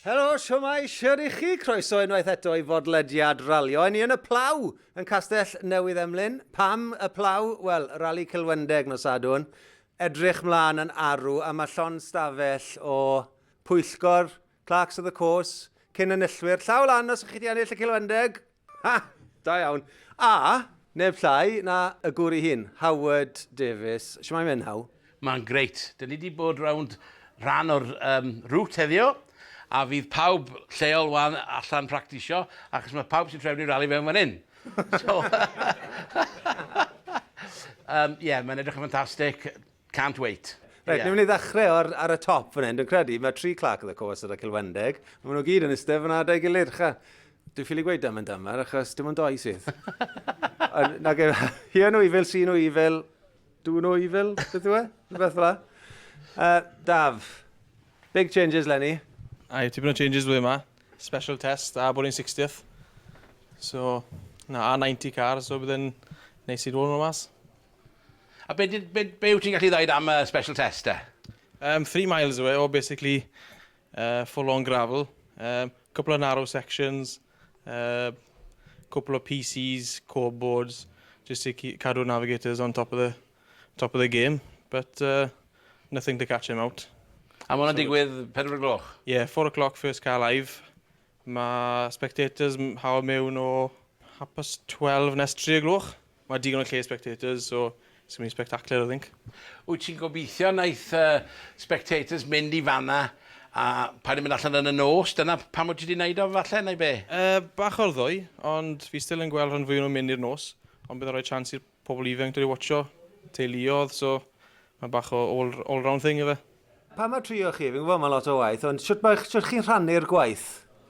Helo, siwmai, siwr i chi? Croeso unwaith eto i fodlediad ralio. Ni yn y Plough yn Castell Newydd Emlyn. Pam y Plough? Wel, Rali Cilwendeg nos Sadwrn. Edrych mlaen yn arw a mae llond stafell o pwyllgor, clerks of the course, cyn enillwyr. Llaw lan os ych chi wedi ennill y Cilwendeg. Ha! Da iawn. A, neb llai na y gŵr ei hun, Howard Davies. Shwmae mynd, How? Mae'n grêt. Dyn ni 'di bod rownd rhan o'r um, route heddiw, a fydd pawb lleol wan allan practisio, achos mae pawb sy'n trefnu rali fewn fan hyn. So, um, yeah, mae'n edrych yn ffantastig. Can't wait. Reit, yeah. Ni'n mynd i ddechrau ar, ar y top fan hyn. Dwi'n credu, mae tri Clark of the Course ar y Cilwendeg. Maen nhw gyd yn eistedd fyna ada'i gilydd. Cha. Dwi'n ffili gweud Dumb and Dumber, achos dim ond doi sydd. Nag e, Hear no evil, see no evil, do no evil, beth yw e? Rhywbeth fel 'na. Daf, big changes 'leni. Aye, tipyn o changes blwyddyn 'ma. Special test a bod ni'n 60th. So, na, a 90 car, so bydd e'n neis i dod nhw mas. A be, be, be wyt ti'n gallu dweud am y special test te? 3 miles away, or basically full on gravel. Couple of narrow sections, couple of PCs, core boards, just to keep, cadw navigators on top of the game. But nothing to catch him out. A mae hwnna'n digwydd 4 gloch? Yeah, 4 o'clock first car live. Mae spectators hawl mewn o 12:30 nes 3 gloch. Mae digon o lle spectators, so it's going to be spectacular, I think. Wyt ti'n gobeithio wnaeth spectators mynd i fanna a paid yn mynd allan yn y nos? Dyna pam wyt ti wedi gwneud o falle, neu be? Bach o'r ddwy, ond fi still yn gweld rhan fwy nhw'n mynd i'r nos. Ond bydd yn rhoi chance i'r pobl ifanc dod i watcho, teuluodd, so mae bach o all, all round thing efe. Pa mae trio chi? Fi'n gwybod mae lot o waith, ond sut, mae, sut chi'n rhannu'r gwaith?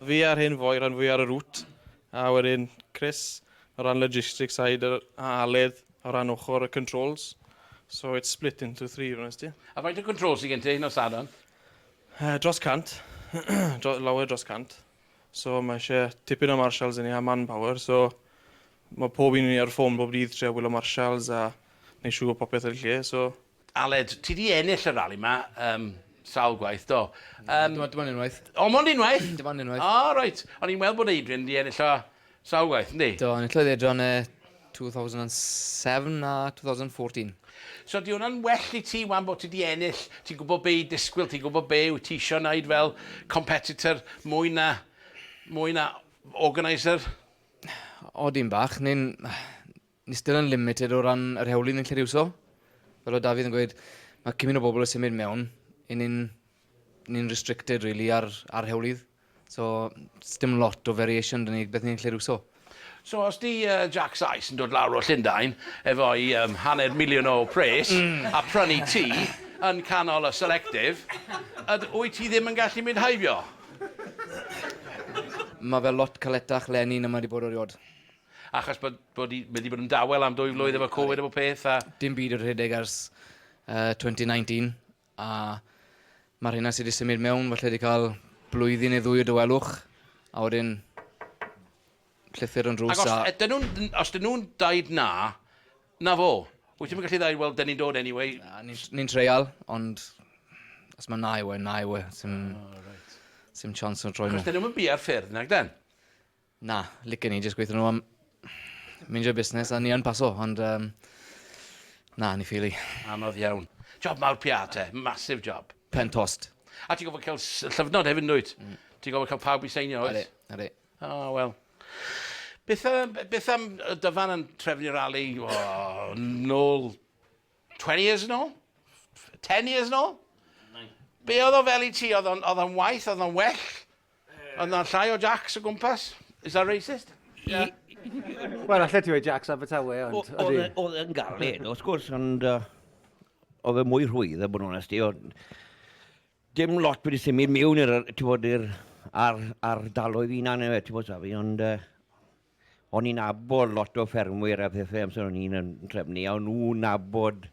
Fi a'r hen foi rhan fwy ar y route, a wedyn Chris o ran logistics side a Aled o ran ochr y controls. So it's split into three, honest ti. A faint o controls sydd gen ti nos Sadwrn? Dros 100, lawer dros 100. So mae eisiau tipyn o marshals yn ni a manpower, so mae pob un ni ar ffôn bob dydd trio wylo marshals a neud siŵr bod popeth ar ei lle, so. Aled, ti di ennill y rali ma sawl gwaith, do? Dim ond unwaith. O, mond unwaith? Dim ond unwaith. O, reit. O'n i'n weld bod Adrian di ennill o sawl gwaith, yndi? Do, enillodd Adrian 2007 a 2014. So di hwnna'n well i ti wan bod ti di ennill, ti'n gwybod be i disgwyl, ti'n gwybod be wyt ti isio wneud fel competitor mwy na organiser? O, dim bach. Ni'n ni still yn limited o ran yr hewlydd ni'n lle iwso. Fel o Dafydd yn gweud, mae cymaint o bobl yn symud mewn, i ni'n ni restricted really ar hewlydd. So, dim lot o variation dyn ni beth ni'n lle iwso. So os di Jack Sice yn dod lawr o Llundain efo'i hanner miliwn o pres a prynu tŷ yn canol y selective, yd, wyt ti ddim yn gallu mynd heibio? Mae fe lot caletach leni na mae wedi bod erioed. Achos bod i, wedi bod yn dawel am 2 flwydd efo Covid efo peth a. Dim byd o'r rhedeg ers 2019 a mae'r hynna sydd wedi symud mewn falle wedi cael blwyddyn neu ddwy o dawelwch a wedyn llythyr yn drws Ac os, ydyn nhw'n, os dyn nhw'n dweud na, na fo. Wyt ti'n gallu dweud, "Wel, dyn ni'n dod anyway"? Na, ni'n ni treial, ond os mae na yw e, na yw e. Sim, oh, right. Sim chance o troi nhw. Achos dyn nhw'n bia'r ffyrdd, nag den? Na, licen ni, jyst gweithio nhw am mynd i'r busnes a ni yn paso, ond na, ni ffili. Anodd iawn. Job mawr PR te, massive job. Pen tost. A ti'n gofod cael llyfnod hefyd, dwyt? Ti'n gofod cael pawb i seinio, oes? Ydy. Oh, wel. Beth am Dyfan yn trefnu rali, oh, nôl 20 years yn ôl? 10 years yn ôl? Be oedd o fel i ti? Oedd o'n waith? Oedd o'n well? Oedd o'n llai o jacks o gwmpas? Is that racist? Yeah. Wel, allai ti weud Jacks Abertawe, ond Oedd oedd yn galed, wrth gwrs, ond oedd e mwy rhwydd, a bod yn onest i. Ond dim lot wedi symud mewn i'r, ti'n bod, i'r ardaloedd hunan, ti'n bod, Safi, ond o'n i'n nabod lot o ffermwyr a pethau amser o'n i'n yn trefnu, a o'n nhw'n nabod,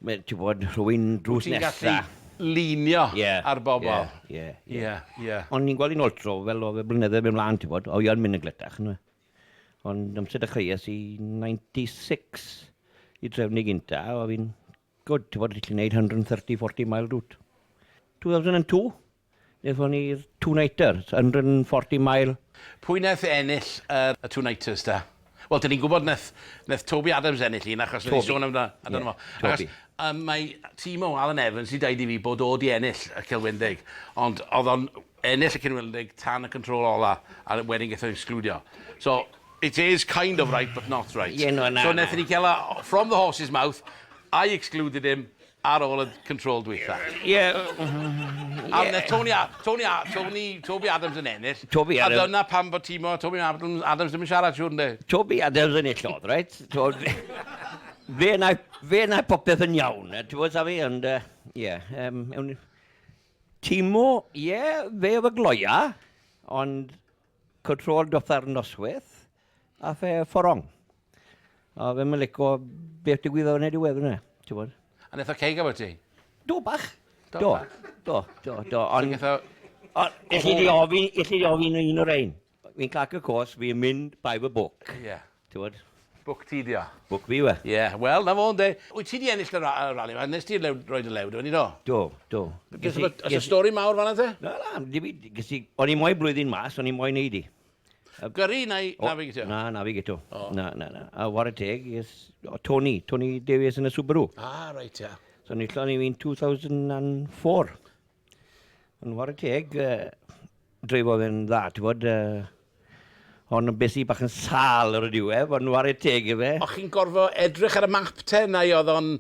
ti'n bod, rhywun drws Ti'n nesa. gallu leanio ar bobl. Ie. Ie. Ond ni'n gweld i'n oltro fel oedd y blynyddoedd mynd mlaen, ti'n bod, o i yn mynd yn gletach, yndyfe. Ond amser dechreuais i 96 i drefnu gynta, o fi'n good, ti'n bod, ti'n gwneud 130-40 mile route. 2002, Wnaethon ni'r two-nighter, 140 mile. Pwy wnaeth ennill y two-nighters ta? Wel, dyn ni'n gwybod wnaeth, wnaeth Toby Adams ennill un, achos wnaeth ni sôn amdano amdano fo. Toby. Achos um, mae Timo Alan Evans 'di deud i fi bod o 'di ennill y Cilwendeg, ond oedd o'n ennill y Cilwendeg tan y control ola, a wedyn gaeth o'i excludio. So, it is kind of right, but not right. Ie, no, na, So na. wnaethon ni cael o from the horse's mouth, I excluded him ar ôl y control dwytha. Ie. A wnaeth Tony, Tony, Tony, Toby Adams yn ennill. Toby Adams. A dyna pam bod Timo, Toby Adams, Adams ddim yn siarad, siŵr ynddi? Toby Adams yn enillodd, reit? So, fe na, fe na popeth yn iawn, ti'n bod, Safi, ond, ie. Um, Timo, ie, yeah, fe oedd y gloia, ond control dotha'r noswaith, a fe fforong. A fe mae'n licio beth digwyddodd yn y diwedd yna, ti'n bod. A wnaeth o ceig efo ti? Do bach. Do Do, bach. do, do, do. Ond, Gath o... ond, elli di ofyn, elli di ofyn un o'r ein. Fi'n cael y cos, fi'n mynd by the book. Ie. Ti'n bod? Book ti di o. Book fi we. Ie, wel, na fo, ynddi. Wyt ti di ennill y rali yma? Nes ti roi dy lew, do ni do? Do, do. Oes y stori mawr fan'na te? Na, na, dim byd. Ges i, o'n i moyn blwyddyn mas, o'n i moyn neud i. Gyrru neu navigator? Na, navigator. Na, na, na. A whare teg, yes, o, Tony, Tony Davies yn y Subaru. Ah, reit, ia. So nillon ni fi'n 2004. Ond whare teg, dreifo fe'n dda, ti'n bod, ond beth i bach yn sâl ar y diwedd, ond whare teg i fe. O'ch chi'n gorfod edrych ar y map te, neu oedd o'n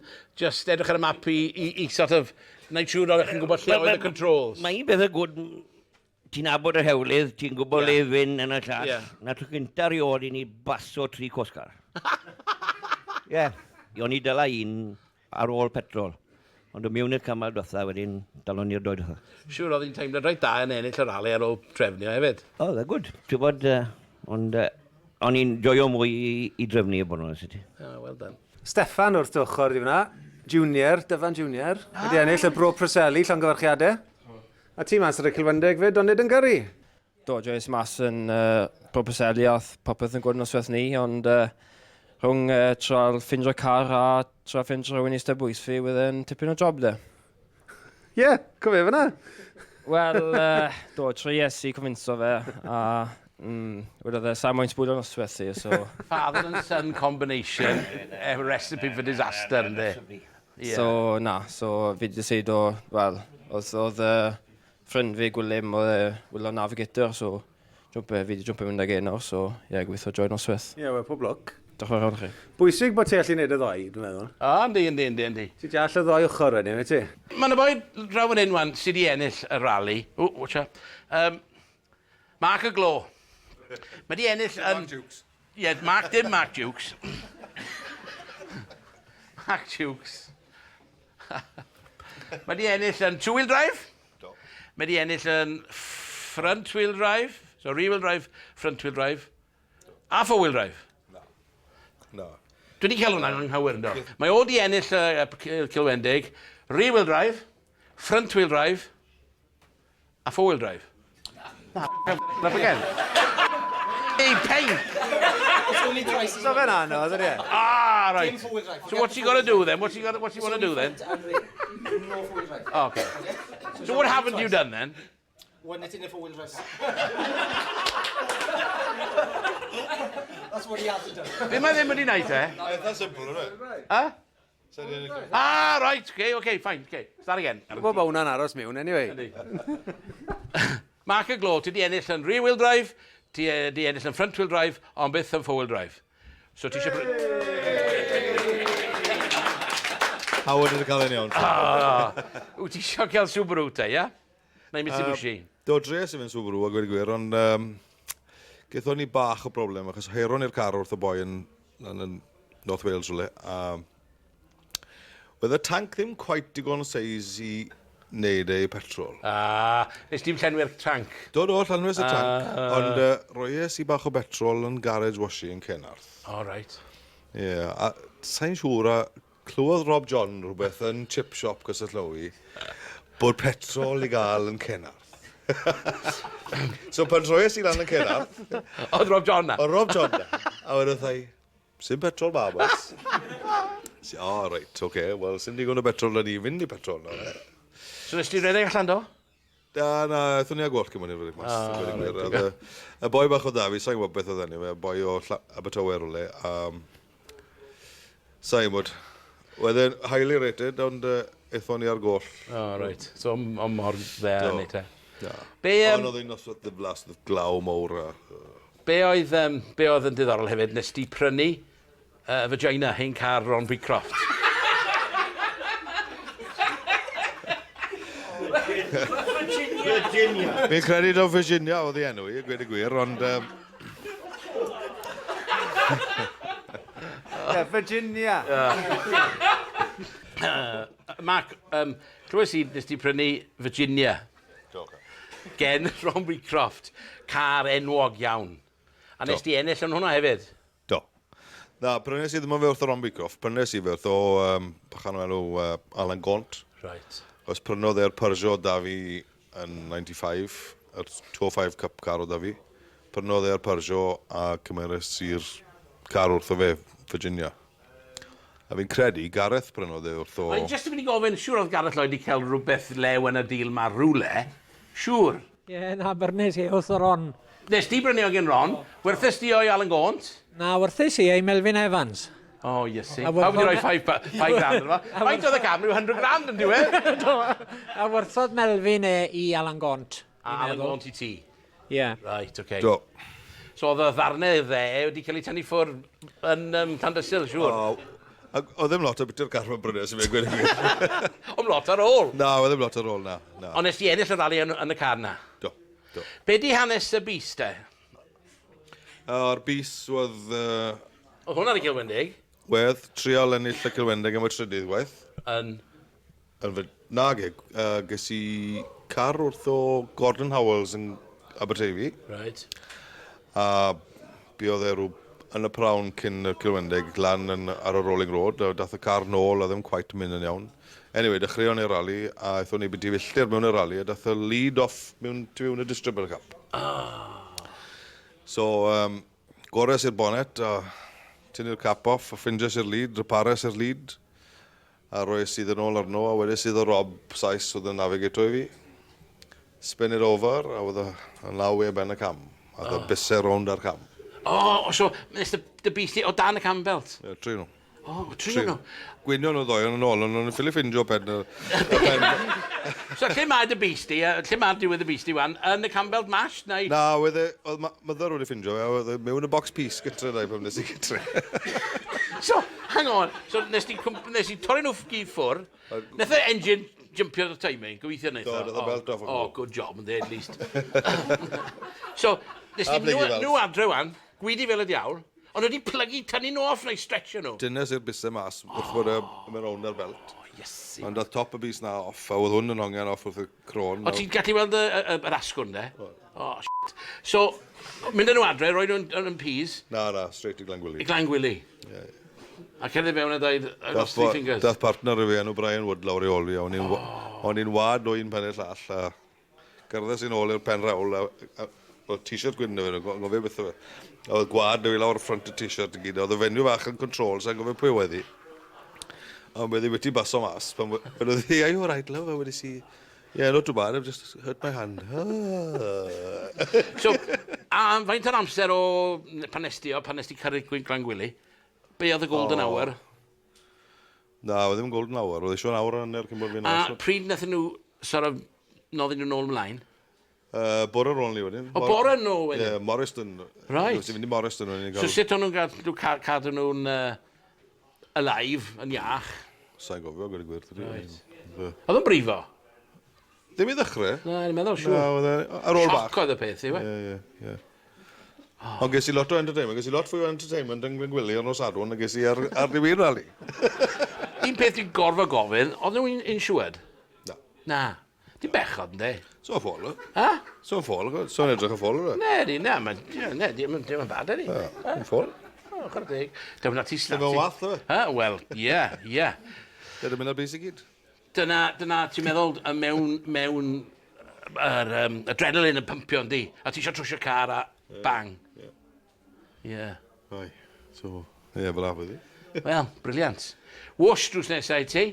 just edrych ar y map i sort of, wneud siŵr oeddech chi'n gwybod lle oedd y controls? Mae un beth y gwd, ti'n nabod yr hewlydd, ti'n gwybod le fynd yn y llall. Ie. Na tro gynta erioed i ni baso tri cosgar. Ie. Yeah. O'n i dyla un ar ôl petrol. Ond o mewn i'r cymal diwetha wedyn, dalon ni'r doi diwetha. Siŵr oedd hi'n teimlo reit da yn ennill y rali ar ôl trefnu o hefyd. O, oh, good. Ti'n bod, ond o'n i'n joio mwy i drefnu y bod yn onest i ti. Oh, well done. Steffan wrth dy ochr di fyna. Junior, Dyfan Junior. Wedi ennill y Bro Preseli, llongyfarchiadau. A ti mas ar y Cilwendeg fyd, ond nid yn gyrru. Do, joes mas yn Bro Preseli a oedd popeth yn gwrdd noswaith ni, ond rhwng trial ffindo car a trial ffindo rhywun i eistedd bwys fi, wedd e'n tipyn o job de. Ie, yeah, cofio fyna. Wel, do, tries i convinso fe, a wedodd e, sa moyn sbwylio noswaith i, so... Father and son combination, a recipe for disaster, ynddi? Yeah. So, na, so fi wedi decide o, wel, oedd ffrind fi, Gwilym, oedd e, Will o Navigator, so jump, fi wedi jumpo mynd ag e nawr, so ie, yeah, gobeithio join noswaith. Ie, yeah, wel, pob lwc. Diolch yn fawr iawn chi. Bwysig bod ti allu neud y ddoi, dwi'n meddwl. O, yndi, yndi, yndi, yndi. Ti deall y ddoi ochr wedyn, wyt ti? Mae yna boi draw fan hyn wan sydd wedi ennill y rali. O, watch out. Mark y Glo. Mae wedi ennill yn... Mark Jukes. Ie, yeah, Mark, dim Mark Jukes. Mark Jukes. Mae wedi ennill yn two-wheel drive. Do. Mae wedi ennill yn front-wheel drive. So rear-wheel drive, front-wheel drive. A four-wheel drive. No. Dwi wedi cael hwnna'n anghywir, ynddo. Mae o di ennill y Cilwendeg, rear-wheel drive, front-wheel drive, a four-wheel drive. Na, up again. Hey, pain! So fe'n anodd, ydy e? Ah, right. So what's he got to do then? What's he want to do then? No four-wheel drive. Oh, okay. So what haven't you done then? Won it in a four-wheel drive. That's what he hasn't done. Be mae ddim wedi wneud e? Eitha simple, isn't it? Huh? Said in a- Ah, right. Okay, fine. Okay. Start again. Gwybod bod hwnna'n aros mewn, anyway. Mark y Glo, ti di ennill yn rear-wheel drive, ti di ennill yn front-wheel drive, ond byth yn four-wheel drive. So ti eisiau... Howard wedi cael e'n iawn. Ah, wyt ti eisiau cael Subaru te, ia? Neu Mitsubishi? Do, dres i fynd Subaru a gweud y gwir, ond gaethon ni bach o broblem, achos heiron i'r car wrth y boi yn North Wales rhywle. A Oedd y tank ddim quite digon seis i wneud ei petrol. Ah, nes dim llenwi'r tank. Do, llanwes y tank, ond roies i bach o petrol yn garage washi yn Cenarth. All right. Ie, yeah, a sa'n siŵr a clywodd Rob John rhywbeth yn chip shop Cysylltowi bod petrol i gael yn Cenarth. So pan troies i lan yn Cenarth, Oedd Rob John na? o Rob John na, a wedyn wrtha i, "Sim petrol ma, boys." Si, o, oh, reit, oce, okay, wel, sim digon o petrol na ni fynd i petrol na. So nes ti redeg allan do? Da, na, aethon ni â gwallt cymryd ni'n mas. Ah, right, y boi bach o Dafi, sa'n gwybod beth oedd enw fe, boi o Abertawe rwle. Sa'n gwybod. Oedd e'n highly rated, ond aethon ni ar goll. Oh, right. So, ond mor dde yn ei te. Na. Be, Ond oedd ein noswaith ddiflas, oedd glaw mowr a... Be oedd, be oedd yn diddorol hefyd, nes di prynu vagina, hen car Ron Beecroft. Virginia. Fi'n credu daw Virginia oedd ei enw i, gweud y gwir, ond... Yeah, Virginia. Mark, clywes i nes di prynu Virginia. Do. Gen Ron Beecroft, car enwog iawn. A nes di ennill yn hwnna hefyd? Do. Na, prynes i ddim yn fe wrth o Ron Beecroft, prynes i fe wrth o bachan o enw Alan Gaunt. Right. Os prynodd e'r Peugeot da fi yn 95, yr 205 Cup car o da fi. Prynodd e'r Peugeot a cymeres i'r car wrtho fe, Virginia. A fi'n credu Gareth prynodd e wrtho... O'n i jyst yn mynd i gofyn, siŵr oedd Gareth Lloyd wedi cael rhywbeth lew yn y deal ma rhywle. Siŵr. Ie, yeah, na, brynes i wrth o Ron. Nes di brynu o gen Ron, werthes di o i Alan Gaunt? Na, werthes i ei Melvyn Evans. O, oh, iesu. Pawb wedi rhoi 5 grand yma. Faint oedd y cam? Rhyw 100 grand yn diwedd? A werthodd Melvyn e i Alan Gaunt. A Alan Gaunt i ti? Ie. Yeah. Right, oce. Okay. Do. So oedd y ddarnau dde wedi cael eu tynnu ffwrdd yn Llandysul, siŵr? O, oedd ddim lot o bit o'r car mae'n brynu, sy'n fe'n gweud y gwir. Ond lot ar ôl? Na, oedd ddim lot ar ôl, na. Ond nes di ennill y rali yn y car na? Do, do. Be di hanes y bys, de? O'r bys oedd... Oedd hwnna'n y Cilwendeg? Wedd, trial ennill y Cilwendeg am y trydydd waith. Yn? Yn na, ge, ges i car wrth o Gordon Howells yn Aberteifi. Right. A buodd e rhyw yn y prawn cyn y Cilwendeg lan yn, ar y Rolling Road, a dath y car nôl a ddim quite mynd yn iawn. Anyway, dechreuon ni'r rali, a aethon ni biti filltir mewn y rali, a dath y lead off mewn, tu mewn y distributor cap. Oh. So, gores i'r bonnet, a tynnu'r cap off, a ffindies i'r lead, repares i'r lead, a roes i ddyn ôl arno, a wedes iddo Rob Sais oedd yn navigator i fi. Spin it over, a oedd yn law i ben y cam. A oedd y bysau rownd ar cam. O, so, nes dy bys ti o dan y cam belt? Ie, tri nhw. O, tri nhw. Gwynion nhw ddoi yn ôl, ond nhw'n ffili ffindio pen y pen. So, lle mae dy bys di, lle mae'r diwedd y bys di wan, yn y cam belt mash, neu? Na, oedd e, oedd mother wedi ffindio fe, oedd e mewn y box piece gytre na i pan nes i gytre. So, hang on, so nes di, nes di torri nhw gyd ffwr, nath y engine jumpio y timing, gobeithio wnaeth o. Do, nath y belt off. Oh, good job, ynddi, at least. So, nes di nhw adre wan, gwydi fel y diawl, ond wedi plygu tynnu nhw off neu stretcho nhw. Dynes i'r bysau mas wrth bod y mynd rownd ar belt. O, iesu. Ond dath top y bys na off, a oedd hwn yn hongian off wrth y crôn. O, ti'n gallu weld yr asgwrn, de? O, shit. So, mynd â nhw adre, roi nhw'n yn peas. Na, na, straight i Glangwili. I Glangwili. Ie. A cerdded mewn a dweud, I've lost three fingers. Dath partner i fi, enw Brian Wood, lawr i ôl fi, o'n i'n wad o un pen i'r llall, a gerddes i'n ôl i'r pen rawl, a oedd t-shirt gwyn 'da fi, ngofio beth oedd e. A oedd gwad 'da fi lawr ffrant y t-shirt i gyd, oedd y fenyw fach yn control, sa'n gofio pwy oedd hi. Ond wedi wedi baso mas, pan oedd hi, are you alright, love? A wedi si, yeah, not too bad, I've just hurt my hand. Ah. So, a faint o'r amser o pan nes di o, pan nes di cyrraedd Gwyn Glangwili, be oedd y golden hour? Na, oedd ddim golden hour, oedd eisiau awr yn cyn bod fi'n A pryd nathon nhw, sort of, noddi nhw nôl ymlaen? Bore ar ôl ni wedyn. O, bore nôl wedyn? Ie, Morriston. Right. Nes i fynd i Morriston wedyn i gael... So sut o'n nhw'n gadw, cadw nhw'n alive, yn iach? Sa'n gofio, gwir y gwir. Right. Oedd o'n brifo? Ddim i ddechrau. Na, ni'n meddwl, siŵr. Na, oedd e ar ôl bach. Sioc oedd y peth, yw e? Ie, ie, ie. Ond ges i lot o entertainment, ges i lot fwy o entertainment yng Ngwili ar nos Sadwrn na ges i ar, ar New Rally. Un peth dwi'n gorfod gofyn, oedd nhw'n insured? Na. Na. Di bechod, ynddi? So ffôl, Ha? So ffôl, so'n edrych yn ffôl, yw e? Ne, di, na, mae'n ne, di, mae'n bad, ydi. Yn ffôl. O, chwarae teg. Dyma ti Ddim yn wath, yw e? Ha, wel, ie, ie. Dyna mynd ar bys i gyd. Dyna, dyna, ti'n meddwl, mewn, mewn, yr adrenaline yn pympio, yndi? A ti eisiau trwsio car a bang. Ie. Ie. Ai, so, ie, fel afod i. Wel, brilliant. Wash drws nesau i ti.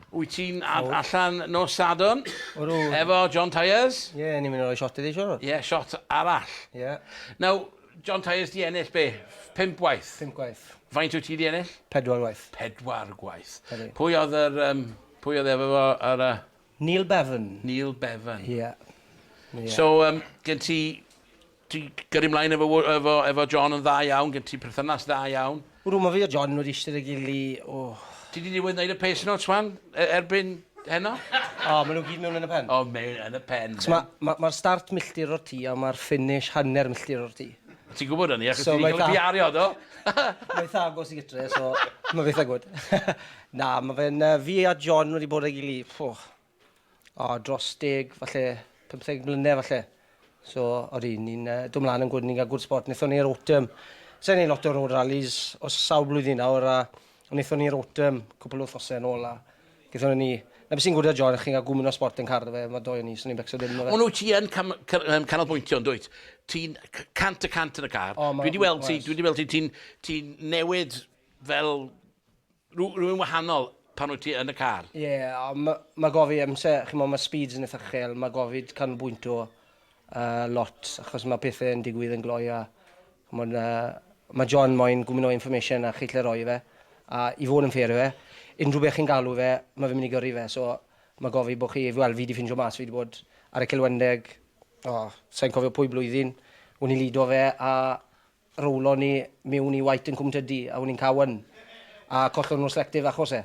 Wyt ti'n allan nos Sadwrn? Odw. Efo John Tyers? Ie, yeah, ni'n mynd i roi shot iddi, siwr. Ie, yeah, shot arall. Ie. Yeah. Now, John Tyers di ennill be? Pump waith? Pump gwaith. Faint wyt ti di ennill? Pedwar gwaith. Pedwar gwaith. Ydy. Pwy oedd yr... pwy oedd efo fo ar y... Neil Bevan. Neil Bevan. Ie. Yeah. Yeah. So, gen ti... Ti gyrru mlaen efo John yn dda iawn, gen ti perthynas dda iawn. Wrw, mae fi a John wedi eistedd ei gili, o... Ti di newydd wneud y pace notes, wan, erbyn heno? O, maen nhw gyd mewn yn y pen. O, mewn yn y pen. Mae'r ma, ma start milltir o'r tŷ a mae'r finish hanner milltir o'r tŷ. Ti'n gwybod hynny, achos So ti wedi mae cael y diario, do? Mae eitha agos i gytre, so mae fe eitha good. Na, mae fe'n... Fi a John wedi bod â'i gili, pwch, o, dros 10, falle, 15 mlynedd falle. So, odi, ni'n dod mlaen yn good, ni'n cael good spot. Wnaethon ni'r autumn, sa'n neud lot o road rallies o sawl blwyddyn nawr, a wnaethon ni'r autumn cwpl o wythnosau yn ôl, a gaethon ni... Na beth sy'n good â John, chi'n cael gwmwn o sport yn car fe, mae doi o ni, so ni'n becso dim. Ond wyt ti yn canolbwyntio, yn dwyt? Ti'n 100% yn y car. O, Dwi wedi weld ti, dwi wedi weld ti, ti'n ti newid fel rhywun wahanol pan wyt ti yn y car. Ie, yeah, mae ma gofi amser, chi'n mae speeds yn eitha uchel, mae gofid canolbwyntio lot, achos mae pethau yn digwydd yn gloi a chimod, mae John moyn gwmyn o information a chi lle roi fe, a i fod yn fair i fe, unrhyw beth chi'n galw fe, mae fe'n mynd i gyrru fe, so mae gofi bod chi, wel, fi di ffindio mas, fi di bod ar y Cilwendeg, o, oh, sa'n cofio pwy blwyddyn, o'n i lido fe a rowlo ni mewn i White yn Cwmtydu, a o'n i'n cael one, a collon nhw'n selective achos e.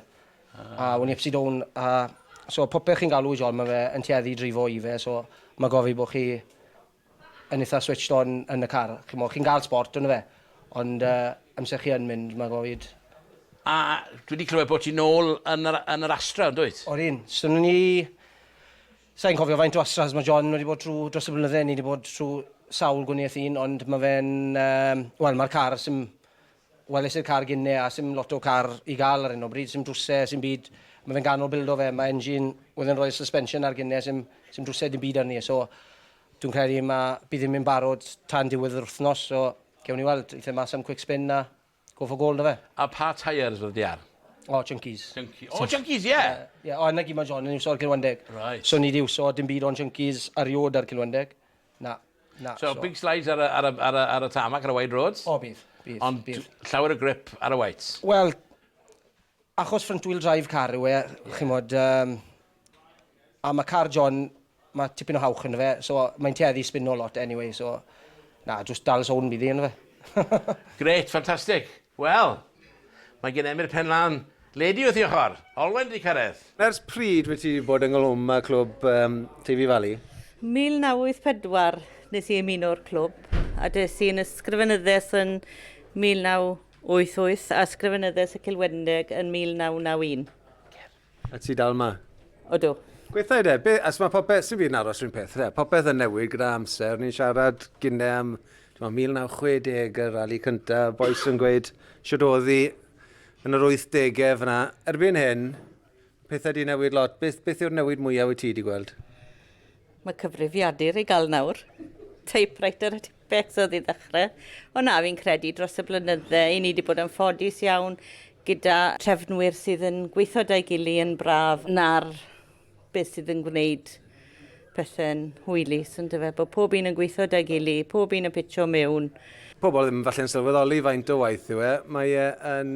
A o'n i upside down, a so popeth chi'n galw i John, mae fe yn tueddu drifo i fe, so mae gofi bod chi yn eitha switched on yn y car. Chi'n chi'n gael sport yn fe, ond amser chi yn mynd, mae gofid. A dwi wedi clywed bod ti nôl yn yr Astra, yn dwyt? O'r un. So ni... Sa'n cofio faint o Astras mae John wedi bod trwy dros y blynydde, ni wedi bod trwy sawl gwaniaeth un, ond mae fe'n... Wel, mae'r car sy'n... Weles i'r car gynne a sy'm lot o car i gael ar hyn o bryd, sy'm drwsau, sy'm byd. Mae fe'n ganol bildo fe, mae engine oedd yn rhoi suspension ar gynne, sy'm drwsau dim byd arni. So dwi'n credu mae, bydd ddim yn barod tan diwedd yr wythnos, so gewn ni weld, eitha mas am quick spin a go for goal na fe. A pa tyres fyddi di ar? O, Junkies. Junkies. O, Junkies, ie! Yeah. Ie, o, yna gyd mae John yn iwso ar Cilwendeg. So ni di iwso dim byd o'n Junkies erioed ar Cilwendeg. Na, na. So, big slides ar y tarmac, ar y wide roads? O, bydd, bydd. Ond bydd. Llawer o grip ar y whites? Wel, achos front wheel drive car yw e, chi'n mod, a mae car John, mae tipyn o hawch ynddo fe, so mae'n tueddu spino lot anyway, so na, just dal sôn bydd hi ynddo fe. Great, fantastic. Wel, mae gen Emyr Penlan lady wrth i ochr. Olwen di cyrraedd. Ers pryd wyt ti wedi bod yng nghlwm â clwb Teifi Valley? 1984 nes i ymuno'r clwb a des i'n ysgrifenyddes yn 1988 a ysgrifenyddes y Cilwendeg yn 1991. A ti dal ma? Odw. Gweithio de, be, as mae popeth, sy'n byd yn aros rhywun peth, de, popeth yn newid gyda amser. Ni'n siarad gynne am 1960 y rali cynta, bois yn gweud shwt oedd hi yn yr 80au fyna. Erbyn hyn, pethau di newid lot. Beth yw'r newid mwyaf wyt ti wedi gweld? Mae cyfrifiadur i gael nawr. Typewriter a Tipp-Ex oedd i ddechrau. Ond na, fi'n credu dros y blynydde, i ni wedi bod yn ffodus iawn gyda trefnwyr sydd yn gweithio da'i gili yn braf na'r beth sydd yn gwneud pethau'n hwylus, yn dyfe, bod pob un yn gweithio da'i gili, pob un yn pitcho mewn. Pobl ddim falle'n sylweddoli faint o waith yw e. Mae e yn...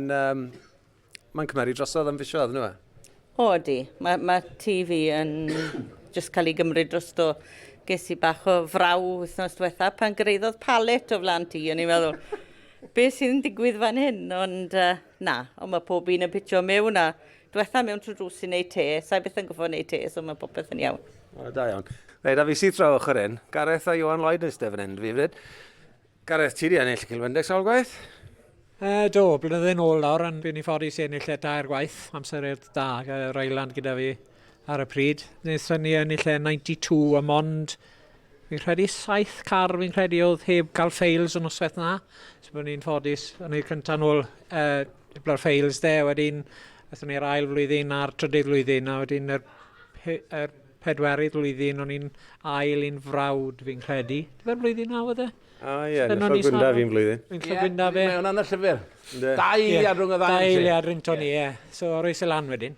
Mae'n cymeru drosodd am fisoedd, nhw e? O, ydi. Mae TV yn just cael ei gymryd drosto. Ges i bach o fraw wythnos diwetha pan gyrhaeddodd palet o flaen tŷ. O'n i'n meddwl, beth sydd yn digwydd fan hyn? Ond na, ond mae pob un yn pitio mewn a diwetha mewn trwy drws i wneud te. Sa'i beth yn goffo wneud te, so mae popeth yn iawn. O, da iawn. Reit, a fi sydd draw ochr hyn. Gareth a Iwan Lloyd yn eistedd fan hyn, fi fyd. Gareth, ti di ennill y Cilwendeg sawl gwaith? Do, blynydde nôl nawr, ond buon ni ffodus i ennill e dair gwaith, amser i'r da, Ryland gyda fi ar y pryd. Wnaethon ni ennill e 92 a mond, fi'n credu saith car fi'n credu oedd heb gael fails y noswaith na. So bod ni'n ffodus, o'n i'r cyntaf nôl hebla'r fails de, wedyn aethon ni'r ail flwyddyn a'r trydydd flwyddyn, a wedyn yr pedwerydd flwyddyn o'n i'n ail un frawd fi'n credu. Dyfa'r flwyddyn na oedd e? O ie, enillodd Gwyndaf un flwyddyn. Enillodd Gwyndaf e. Mae hwnna'n y llyfr. Dau eiliad rhwng y ddau. Dau eiliad rhwng ni, ie. So roes e lan wedyn.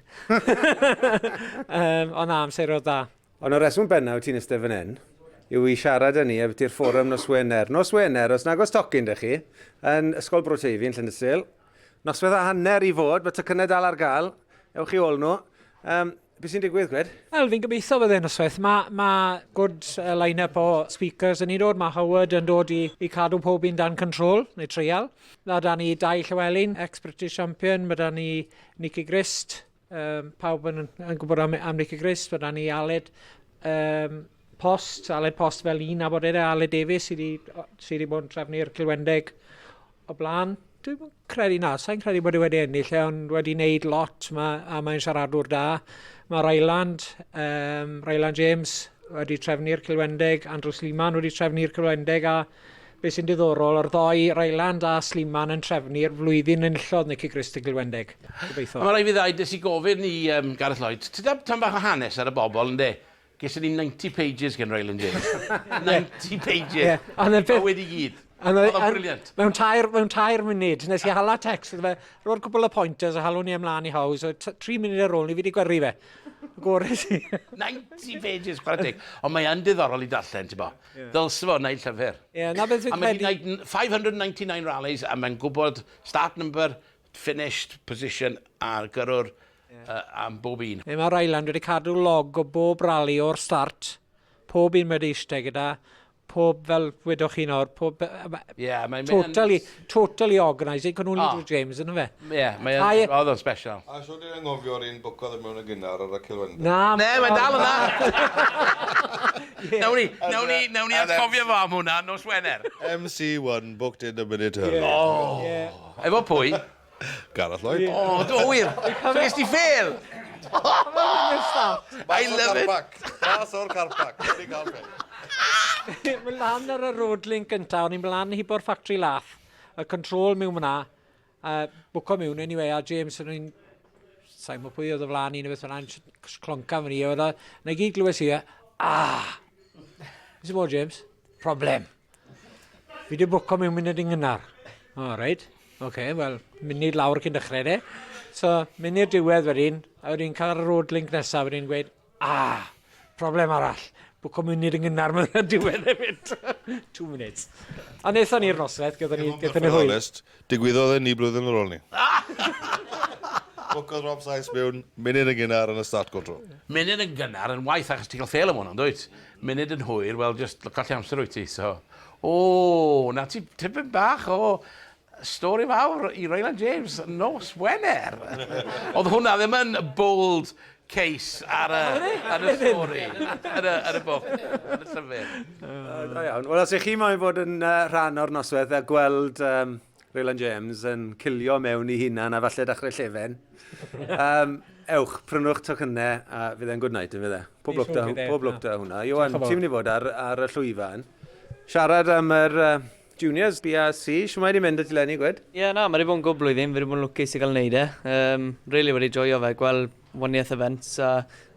um, ond na, amser oedd da. Ond y reswm bennaf ti'n eistedd fan hyn yw i siarad â ni ambiti'r fforwm nos Wener. Nos Wener, os nag oes tocyn 'da chi, yn Ysgol Bro Teifi yn Llandysul, noswaith a hanner i fod, mae tocynnau dal ar gael, ewch i ôl nhw. Um, beth sy'n digwydd, gwed? Wel, fi'n gobeithio bydd e'n noswaith. Mae ma good line-up o speakers yn ei dod. Mae Howard yn dod i, i cadw pob un dan control, neu treial. Mae da ni Dai Llywelyn, ex-British champion. Mae da ni Nicky Grist, um, pawb yn, yn gwybod am, am Nicky Grist. Mae da ni Aled um, Post, Aled Post fel un nabod e, Aled Davies sydd wedi sy wedi bod yn trefnu'r Cilwendeg o blaen. Dwi'n credu na, sa'n credu bod e wedi ennill e, ond wedi wneud lot ma, a mae'n siaradwr da. Mae Ryland, um, Ryland James wedi trefnu'r Cilwendeg, Andrew Sliman wedi trefnu'r Cilwendeg a beth sy'n diddorol, o'r ddoi Ryland a Sliman yn trefnu'r flwyddyn enillodd Nicky Grist y Cilwendeg. Gobeithio. Mae rhaid fi ddweud, nes i gofyn i um, Gareth Lloyd, ti da tam bach o hanes ar y bobl, ynddi? Geson ni 90 pages gen Ryland James. 90 pages. Ie, ond y peth- Bywyd i gyd. A Oedd o'n brilliant. Mewn tair, mewn tair munud, nes i hala text iddo fe, ro'r cwbl o pointers a halwn ni ymlaen i Howe, so tri munud ar ôl ni, fi wedi gyrru fe. Gores i. 90 pages, chwarae teg. Ond mae yn diddorol i darllen, ti'n bo. Yeah. Ddylse fo wneud llyfr. Ie, yeah, na beth fi'n A mae wedi credu. gwneud 599 rallies a mae'n gwybod start number, finished position a'r gyrrwr yeah. am bob un. Ie, mae Ryland wedi cadw log o bob rali o'r start, pob un wedi eistedd gyda, pob, fel wedwch chi nawr, pob... Ie, yeah, mae'n... Totally, totally organised. It can only Oh. do James, yna fe. Ie, yeah, mae'n... Ai- Oedd o'n special. A siwr di'n anghofio'r un bwcodd yn mewn y gynnar ar y Cilwendeg. Na. Ne, mae'n dal yna. Nawn ni, nawn ni, nawn ni atgofio fo am hwnna nos Wener. MC1 booked in a minute early. Oh. Efo pwy? Gareth Lloyd. O, do wir. So ges ti ffêl? I love it. Mas o'r car park. Wedi cael fail. Mae lan ar y road link gyntaf, o'n i'n lan hibo'r factory lath, y control mewn fyna, a bwco mewn anyway, a James o'n i'n, sa'n gwybod pwy oedd o flaen i neu beth fyna, clonca fyny, oedd o, na i gyd glywes i, ah, beth sy'n bod James? Problem. Fi wedi bwco mewn munud yn gynnar. O, reit. Oce, okay, wel, munud lawr cyn dechrau de. So, mynd i'r diwedd wedyn, a wedyn cael y road link nesaf, wedyn gweud, ah, problem arall. Bwco munud yn gynnar mewn y diwedd hefyd. 2 minutes. A wnaethon ni'r noswaith, gyda ni, gyda ni hwyl. Honest, digwyddodd e ni blwyddyn ar ôl ni. Bwcodd Rob Sais mewn munud yn gynnar yn y start control. Munud yn gynnar yn waith achos ti'n cael ffêl am hwnna, dwyt? Munud yn hwyr, wel, just colli amser wyt ti, so... O, na ti tipyn bach o stori fawr i Ryland James nos Wener. Oedd hwnna ddim yn bold case ar y, ar y stori, ar y, ar y book, ar y llyfr. Da iawn. Wel, os ych chi moyn fod yn uh, rhan o'r noswaith a gweld um, Ryland James yn cilio mewn i hunan a falle dechrau llefen, um, ewch, prynwch tocynnau a fydd e'n good night yn fydd e. Pob lwc da, pob lwc da hwnna. Iwan, ti'n mynd i fod ar, ar y llwyfan. Siarad am yr uh, juniors, BRC, shwmae di mynd y ti leni, gwed? Ie, yeah, na, mae wedi bod yn good blwyddyn, fi wedi bod yn lwcus i gael neud e. Um, really wedi joio fe, gweld waniaeth events a,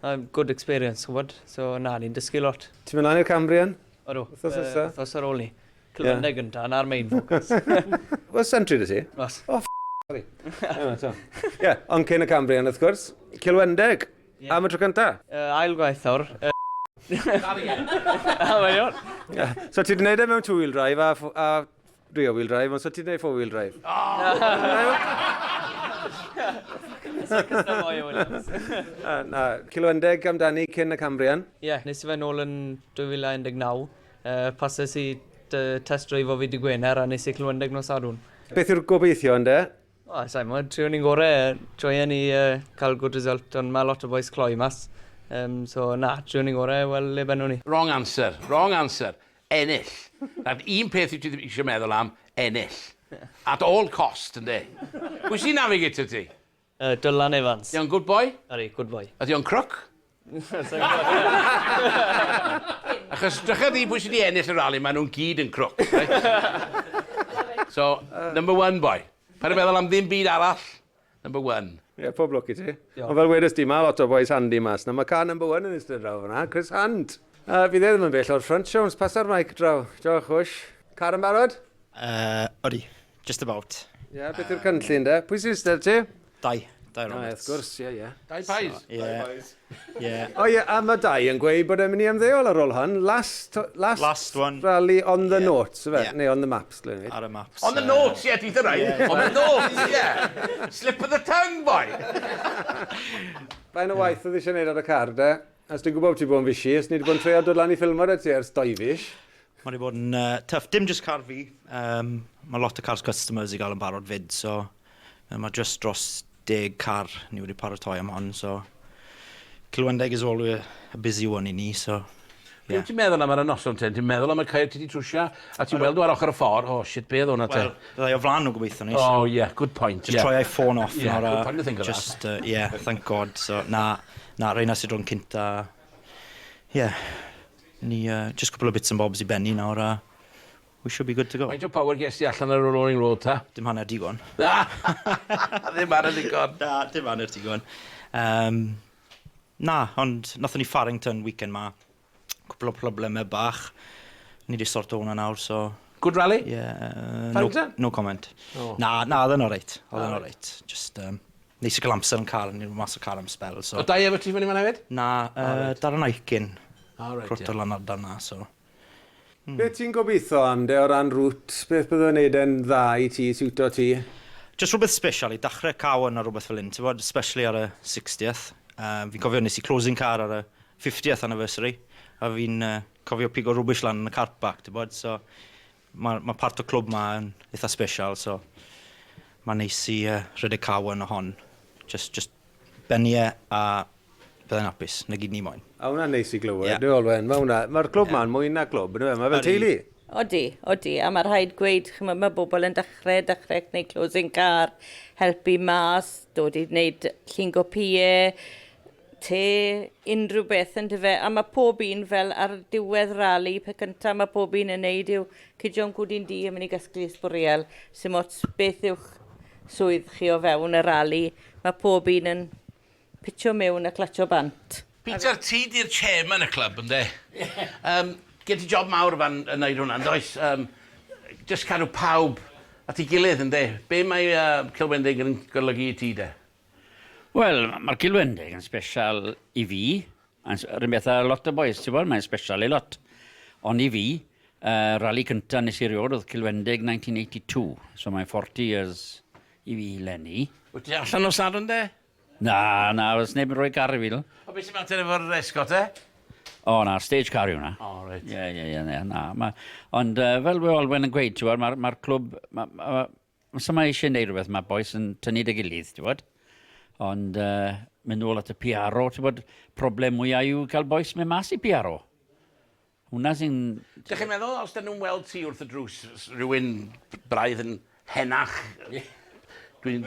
a good experience, gwybod? So na, ni'n dysgu lot. Ti'n mynd lan i'r Cambrian? Odw. Wythnos nesa? Wythnos ar ôl ni. Cilwendeg yeah. gynta, na'r main focus. Wel, Sentry dy ti? Os. Oh, sorry. Ie, ond cyn y Cambrian, wrth gwrs. Cilwendeg, yeah. Am y tro cynta? Ail gwaith awr. A, mae'n iawn. Yeah. So ti wedi gwneud e mewn two-wheel drive a, a rear-wheel drive, ond so ti wedi gwneud four-wheel drive? Oh! Na, Cilwendeg amdani cyn y Cambrian? Ie, yeah, nes i fe nôl yn 2019. Pases i test drive o fi dy Gwener a nes i Cilwendeg nos Sadwrn. Beth yw'r gobeithio ynde? O, sa'n mo, trio ni'n gorau, joio ni cael good result, ond mae lot o boys cloi mas. So na, trio ni'n gorau, wel, le benwn ni. Wrong answer, wrong answer. Ennill. Na'r un peth wyt ti eisiau meddwl am, ennill. At all cost, ynddi? Pwy sy'n navigator ti? Dylan Evans. Ydy o'n good boy? Ydy, good boy. Ydy o'n crook? Achos drycha di pwy sydd wedi ennill y rali, maen nhw'n gyd yn crook. Right? So, number one boy. Paid â meddwl am ddim byd arall. Number one. Ie, yeah, pob lwc i ti. Ond fel wedys di, mae lot o boys handy mas. Na, mae car number one yn eistedd draw fyna, Chris Hand. Fydd e ddim yn bell o'r front, Jones. Pasa'r mic draw. Diolch, chwys. Car yn barod? Odi, just about. Ie, yeah, beth yw'r cynllun de? Pwy sy'n eistedd ti? Dai. Dai Roberts. Wrth gwrs, ie, ie. Dai Pies? Ie. Ie. O ie, a mae Dai yn gweud bod e'n mynd i ymddeol ar ôl hwn. Last, last, last one. Rally on the notes, ife? Yeah. Neu on the maps, dyn ni. Ar y maps. On the notes, ie, yeah, ti'n rhaid. On the notes, ie. Slip of the tongue, boy. Fain o waith oedd eisiau gwneud ar y car, de? As dwi'n gwybod ti bod yn fishy, os ni wedi bod yn trio dod lan i ffilmo 'da ti ers doi fis. Mae wedi bod yn tough. Dim just car fi. Mae lot o cars customers i gael yn barod fyd, so mae just dros 10 car ni wedi paratoi am hon, so Cilwendeg is always a busy one i ni, so Be wyt ti'n meddwl am ar y noson te? Ti'n meddwl am y ceir ti wedi trwsio a ti'n weld nhw ar ochr y ffordd? Oh shit, be oedd hwnna te? Wel, byddai o flaen nhw gobeithio ni. Oh yeah, good point. Just troi ei ffôn off Yeah, nawr. good point to think of that. Just, yeah, thank God. So, na, na, reina sydd rhwng cynta. Yeah, ni, just couple of bits and bobs i benni nawr, a we should be good to go. Faint o power ges ti allan ar y Rolling Road ta? Dim hanner digon. Ddim hanner digon. Na, dim hanner digon. Na, ond nathon ni Farrington weekend ma. Cwpl o problemau bach. Ni wedi sorto hwnna nawr, so. Good rally? Yeah. No, Farrington? no comment. Oh. Na, na, oedd yn alright. Oedd yn Alright. alright. Just, neis i gael amser yn car, ni'n mas o car am spel, so. O Dai efo ti fyny fan hefyd? Na, Darren Aiken. Oh, right, Crwt ie. o lan ardal na, so. Beth ti'n gobeithio am de o ran route? Beth bydd o'n neud yn dda i ti, siwto ti? Just rhywbeth special i dechrau cawn ar rhywbeth fel un, ti'n bod, especially ar y 60th. Fi'n cofio nes i closing car ar y 50th anniversary, a fi'n cofio pigo rubbish lan yn y car park, ti'n bod, so mae ma part o clwb ma yn eitha special, so mae'n neis i rhedeg cawn o hon. Just benni e a byddai'n hapus, na gyd ni moyn. A hwnna'n neis i glywed, Ie. yeah. Olwen. Mae hwnna, mae'r clwb ma'n mwy na clwb, yndyfe? Mae fel Ydi. teulu. Odi, odi, a mae rhaid gweud, ch'mod, mae bobl yn dechrau gwneud closing car, helpu mas, dod i wneud llungopïau, te, unrhyw beth yn dyfe. A mae pob un fel ar diwedd rali, pe cyntaf mae pob un yn neud yw cydio'n cwdyn di yn mynd i gasglu sbwriel. Sim ots beth yw'ch swydd chi o fewn y rali. Mae pob un yn pitio mewn a clatio bant. Peter, ti di'r chairman y clwb, yndê? Gen ti job mawr fan yn neud hwnna, does? Just cadw pawb at ei gilydd, yndê? Be mae Cilwendeg yn golygu i ti, de? Wel, mae'r Cilwendeg yn special i fi. Yr un beth â lot o boys, ti'n bod, mae'n special i lot. Ond i fi, rally cynta nes i rioed oedd Cilwendeg 1982. So mae'n 40 years i fi leni. Wyt ti allan o Sadwrn, de? Na, na, oes neb yn rhoi car i fi. O, beth sy'n mater efo'r Escort, e? O, na, stage car yw hwnna. O, reit. Ie, na. Ma, ond fel we Olwen yn gweud, ti'n gwbod, mae'r ma clwb. Ma, ma, ma, ma eisiau gwneud rhywbeth, mae boys yn tynnu dy gilydd, ti'n gwbod. Ond mynd nôl at y PRO, ti'n gwbod, problem mwyaf yw cael boys mynd mas i PRO. Hwna sy'n. Dych chi'n meddwl, os dyn nhw'n weld ti wrth y drws, rhywun braidd yn henach, dwi'n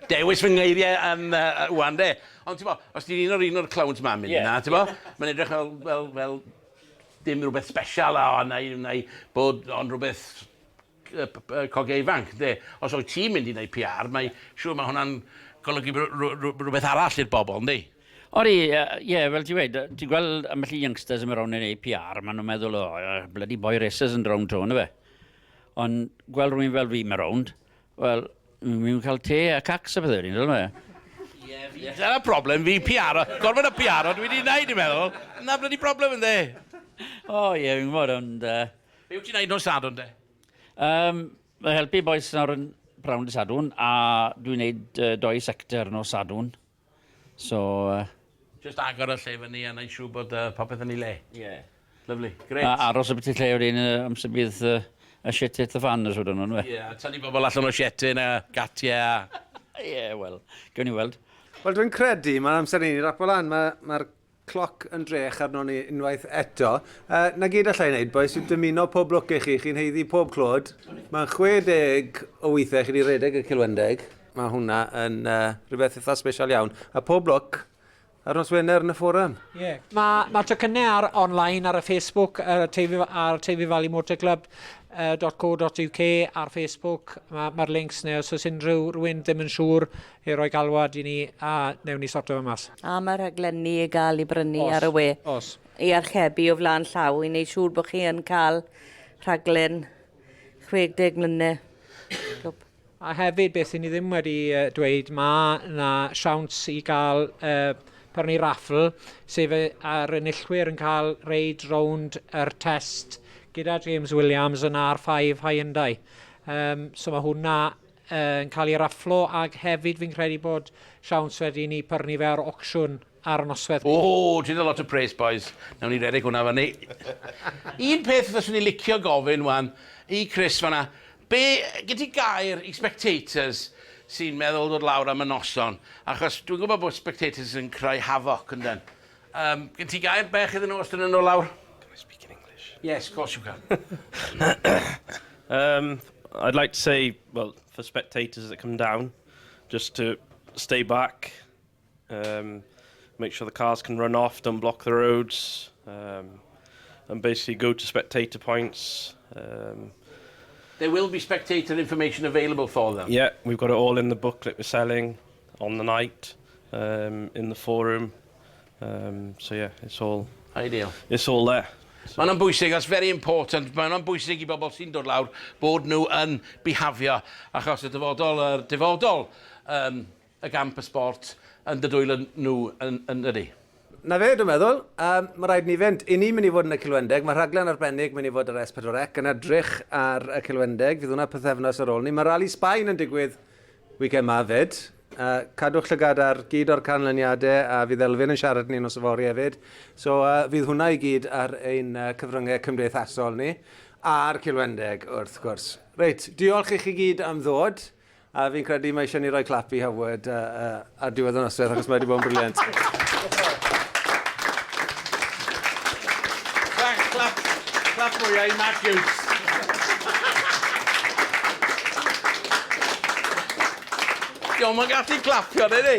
dewis fy ngeiriau yn wan de. Ond ti'n bo, os ti'n un o'r clowns ma'n mynd yna, ti'n bo, mae'n edrych fel dim rhywbeth special a o, na i bod ond rhywbeth cogiau ifanc, de. Os wyt ti'n mynd i wneud PR, mae siŵr mae hwnna'n golygu rhywbeth arall i'r bobl, yndi? Ori, ie, fel ti'n gweud, ti'n gweld ambell i youngsters yn mynd rownd yn neud PR, maen nhw'n meddwl, o, bloody boy racers yn rownd to, fe. Ond gweld rhywun fel fi mynd rownd, wel, mi'n cael te a cacs a pethau, wedyn, fe. Dyna problem, fi PR, gorfod y PR, dwi wedi wneud, i'n meddwl. Na bloody problem, yndi? O, ie, fi'n gwybod, ond. Be wyt ti'n wneud nos Sadwrn, de? Mae helpu boys nawr yn prawn dy Sadwrn, a dwi'n neud doi sector nos Sadwrn. So. Just agor y lle fyny a neud siŵr bod popeth yn ei le. Ie. Yeah. Lovely, great. A aros y beth lle wedyn amser bydd y shit hit the fan os wedyn nhw, Ie, yeah, tynnu bobl allan o sietyn a gatiau a. Ie, wel, gawn ni weld. Wel, dwi'n credu, mae'n amser i ni rapo lan. Mae'r ma cloc yn drech arno ni unwaith eto. Na gyd allai wneud, boys, yw dymuno pob lwc i chi. Chi'n haeddu pob clod. Mae'n 60 o weithiau chi wedi redeg y Cilwendeg. Mae hwnna yn rhywbeth eitha special iawn. A pob lwc ar nos Wener yn y fforwm. Yeah. Mae ma tocynnau ar online ar y Facebook, ar, Teifi, ar Teifi Valley Motor Club .co.uk ar Facebook. Mae'r ma links neu os oes unrhyw rhywun ddim yn siŵr i roi galwad i ni a newn ni sorto fe mas. A mae rhaglenni i gael i brynu Os, ar y we. Os. I archebu o flaen llaw i wneud siŵr bod chi yn cael rhaglen. 60 mlynedd. Clwb. A hefyd, beth sy'n ni ddim wedi dweud, mae yna siawns i gael prynu raffl, sef yr enillwyr yn cael reid rownd yr test gyda James Williams yn R5 Hyundai. So mae hwnna yn cael ei rafflo ac hefyd fi'n credu bod siawns wedi ni prynu fe ar ocsiwn ar y noswaith. O, ti'n a lot of praise, boys. Nawn ni redeg hwnna fyny. Un peth fyswn i licio gofyn wan i Chris fanna, be, gyd ti gair i spectators sy'n meddwl dod lawr am y noson? Achos dwi'n gwybod bod spectators yn creu havoc, yndyn. Gyd ti gair bech iddyn nhw os dyn nhw lawr? Can I speak in English? Yes, of course you can. I'd like to say, well, for spectators that come down, just to stay back, make sure the cars can run off, don't block the roads, and basically go to spectator points. There will be spectator information available for them. Yeah, we've got it all in the booklet we're selling on the night, in the forum. So yeah, it's all ideal. It's all there. Mae hwnna'n bwysig, that's very important. Mae hwnna'n bwysig i bobl sy'n dod lawr bod nhw yn bihafio, achos y dyfodol, yr dyfodol y gamp y sport yn dy dwylo nhw yn ydy. Na fe, dwi'n meddwl. Mae rhaid ni fynd. I ni'n mynd i fod yn y Cilwendeg. Mae rhaglen arbennig mynd i fod ar S4C yn edrych ar y Cilwendeg. Fydd hwnna pythefnos ar ôl ni. Mae Rally Sbaen yn digwydd weekend ma fyd. Cadwch llygad ar gyd o'r canlyniadau a fydd Elfyn yn siarad ni nos yfory hefyd. So fydd hwnna i gyd ar ein cyfryngau cymdeithasol ni a'r Cilwendeg wrth gwrs. Reit, diolch i chi gyd am ddod. A fi'n credu mae eisiau ni roi clap i Howard ar diwedd y noswaith achos mae wedi bod yn brilliant. Clap, clap, clap mwyaf i Mark Hughes. Diolch yn gallu clapio, neu ni?